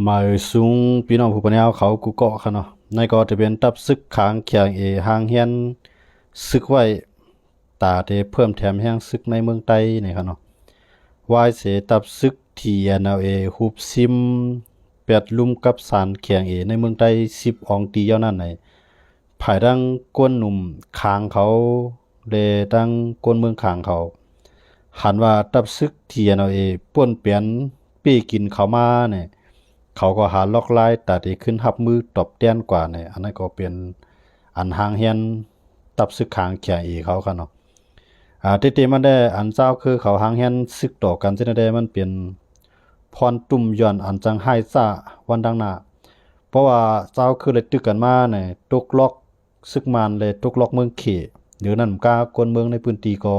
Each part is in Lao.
ໝາຍສູງພີ່ນ້ອງຜູ້ເປັນແນວເຂົາກູ່ເກາະຄະເນາະ. ໃນກໍຈະເປັນທັບຊຶກຂາງ ເຄ ໄອ ເອ ຫາງແຮງຊຶກໄວ້ ຕາເຕເພີ່ມແຖມແຮງຊຶກໃນເມືອງໃຕ້ນີ້ຄະເນາະ. ວາຍເສທັບຊຶກ ທີ ແອນ ແອລ ເອ ຮຸບຊິມແປດລຸ່ມກັບສານ ເຄ ໄອ ເອ ໃນເມືອງໃຕ້ສິບອອງຕີເຫຼົ່ານັ້ນໃນ ພາຍທັງກວນໜຸ່ມຂາງເຂົາ ແລະ ທັງກວນເມືອງຂາງເຂົາ ຫັນວ່າທັບຊຶກ ທີ ແອນ ແອລ ເອ ປ້ວນແປນເປ້ກິນເຂົ້າມານີ້ ເຂົາກໍຫາລອກລາຍຕາເຕຂຶ້ນຮັບມືຕອບແທນກວ່ານີ້. ອັນນັ້ນກໍເປັນອັນຫາງແຮງທັບຊຶກຂາງ ເຄ ໄອ ເອ ເຂົາຄະເນາະ. ອາ ເຕໆ ມັນໄດ້ ອັນຊາວເຄີເຂົາຫາງແຮງຊຶກຕໍ່ກັນຈັ່ງໃດ ມັນເປັນພອນຕຸ່ມຍ້ອນອັນຈັ່ງຮ້າຍຊ້າວັນດັ່ງໜ້າ. ເພາະວ່າຊາວເຄີໄດ້ຕຶກກັນມານີ້ ຕົກລັອກ ຊຶກມານ ແລະ ຕົກລັອກເມືອງເຂດ ຫຼືນັ້ນກາກວນເມືອງໃນພື້ນທີ່ກໍ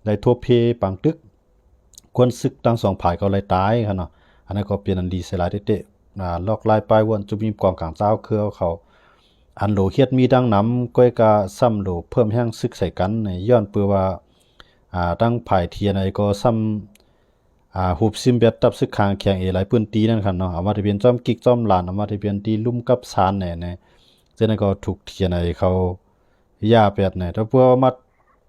ໄດ້ທົບເພປາງຕຶກ ກວນຊຶກທັງສອງຝ່າຍກໍໄດ້ຕາຍຄະເນາະ. ອັນນັ້ນກໍເປັນອັນດີໃສ່ຫຼາຍເຕະໆ ອາ ລອກລາຍປ້າຍວນຈຸບຍິບກອງກາງຊາວເຄືອເຂົາ ອັນໂຫຼຮຽດມີດັ່ງນຳ ກ້ອຍກະຊ້ຳໂຫຼເພີ່ມແຮງຊຶກໃສ່ກັນ ຍ້ອນເປີວ່າ ອາ ທັງຝ່າຍ ທີ ແອນ ແອລ ເອ ກໍຊ້ຳ ອາ ຮຸບຊິມແບບທັບຊຶກຂາງ ເຄ ໄອ ເອ ຫຼາຍພື້ນທີ່ນັ້ນຄັນເນາະ. ອາ ວ່າຈະເປັນຈອມກິກຈອມຫຼານ ອາ ວ່າຈະເປັນທີ່ລຸ່ມກັບສານແດ່ ແນ່ ເຊັ່ນນັ້ນກໍຖືກ ທີ ແອນ ແອລ ເອ ເຂົາຢາແປດແນ່. ແຕ່ເພື່ອມາ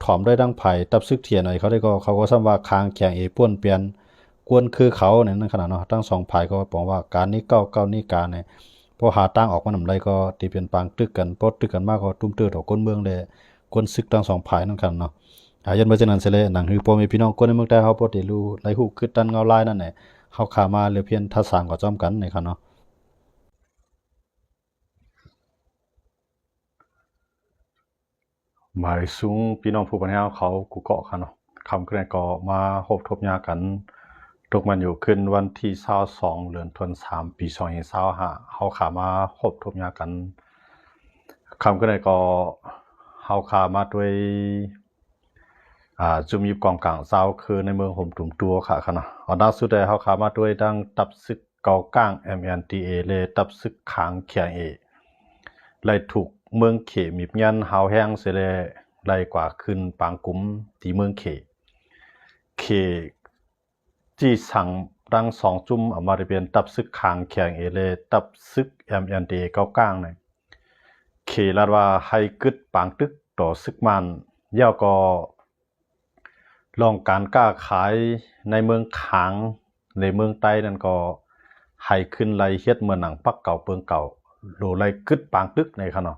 ຖອມດ້ວຍທາງຝ່າຍທັບຊຶກ ທີ ແອນ ແອລ ເອ ເຂົາໄດ້ກໍ ເຂົາກໍຊ້ຳວ່າຂາງ ເຄ ໄອ ເອ ປ້ວນແປນກວນຄືເຂົາແນ່ນັ້ນຂະໜາດເນາະ. ທັງສອງຝ່າຍກໍບອກວ່າການນີ້ເກົ່າ ເກົ່ານີ້ການແນ່ ພໍຫາທາງອອກມານຳໄດ້ກໍທີ່ເປັນປາງຕຶກກັນ ພໍຕຶກກັນມາກໍຕຸ້ມເຕີຕໍ່ຄົນເມືອງ ແລະ ຄົນຊຶກທັງສອງຝ່າຍນັ້ນຄັນເນາະ. ອາ ຢ້ານບໍ່ເຊັ່ນນັ້ນເສຍແລ້ວ ໜັງຫືພໍ່ແມ່ພີ່ນ້ອງຄົນໃນເມືອງໃຕ້ເຮົາ ພໍໄດ້ຮູ້ ໄດ້ຮູ້ຄືດຕັນເງົາລາຍນັ້ນແຫຼະ ເຮົາຂ້າມາເລືອກພຽນທັດສາງກໍຈອມກັນໃນຄັນເນາະ. ໝາຍສູງພີ່ນ້ອງຜູ້ບັນແຮງເຂົາກູ່ເກາະຄະເນາະ. ຄ່ຳຄືນນີ້ກໍມາພົບທົບຍາກັນ ຕົກແມ່ນຢູ່ຄືນວັນທີຊາວສອງ ເດືອນທັນສາມ ປີສອງພັນຊາວຫ້າ ເຮົາຂ້າມາພົບທົບຍາກັນ ຄ່ຳຄືນນີ້ກໍເຮົາຂ້າມາດ້ວຍ ອາ ຈຸມຍິບກອງກາງຊາວເຄີໃນເມືອງຫົມຕຸມຕົວຄະຄະເນາະ. ອັນດັບສຸດແລ້ວເຮົາຂ້າມາດ້ວຍທັງທັບຊຶກ ເກົາກ້າງ ເອັມ ເອັນ ທີ ເອ ແລະ ທັບຊຶກຂາງ ເຄ ໄອ ເອ ໄລ່ຖືກເມືອງເຂດມີບງຽນຮາວແຮງເສຍແລ້ວ ໄລ່ກວ່າຂຶ້ນປາງກຸມທີ່ເມືອງເຂດ ເຂດ ຈີ່ສັງທັງສອງຈຸ້ມ ອາ ວ່າຈະເປັນທັບຊຶກຂາງ ເຄ ໄອ ເອ ແລະ ທັບຊຶກ ເອັມ ເອັນ ທີ ເອ ເກົາກ້າງນີ້ ເຂດລັດວ່າໃຫ້ກຶດປາງຕຶກຕໍ່ຊຶກມານ ແລ້ວກໍ ລອງການຄ້າຂາຍໃນເມືອງຂາງ ແລະ ເມືອງໃຕ້ນັ້ນກໍໃຫ້ຂຶ້ນໄລ່ເຮັດເໝືອນໜັງປັກເກົ່າເປີງເກົ່າ ໂລໄລ່ກຶດປາງຕຶກໃນຄະເນາະ.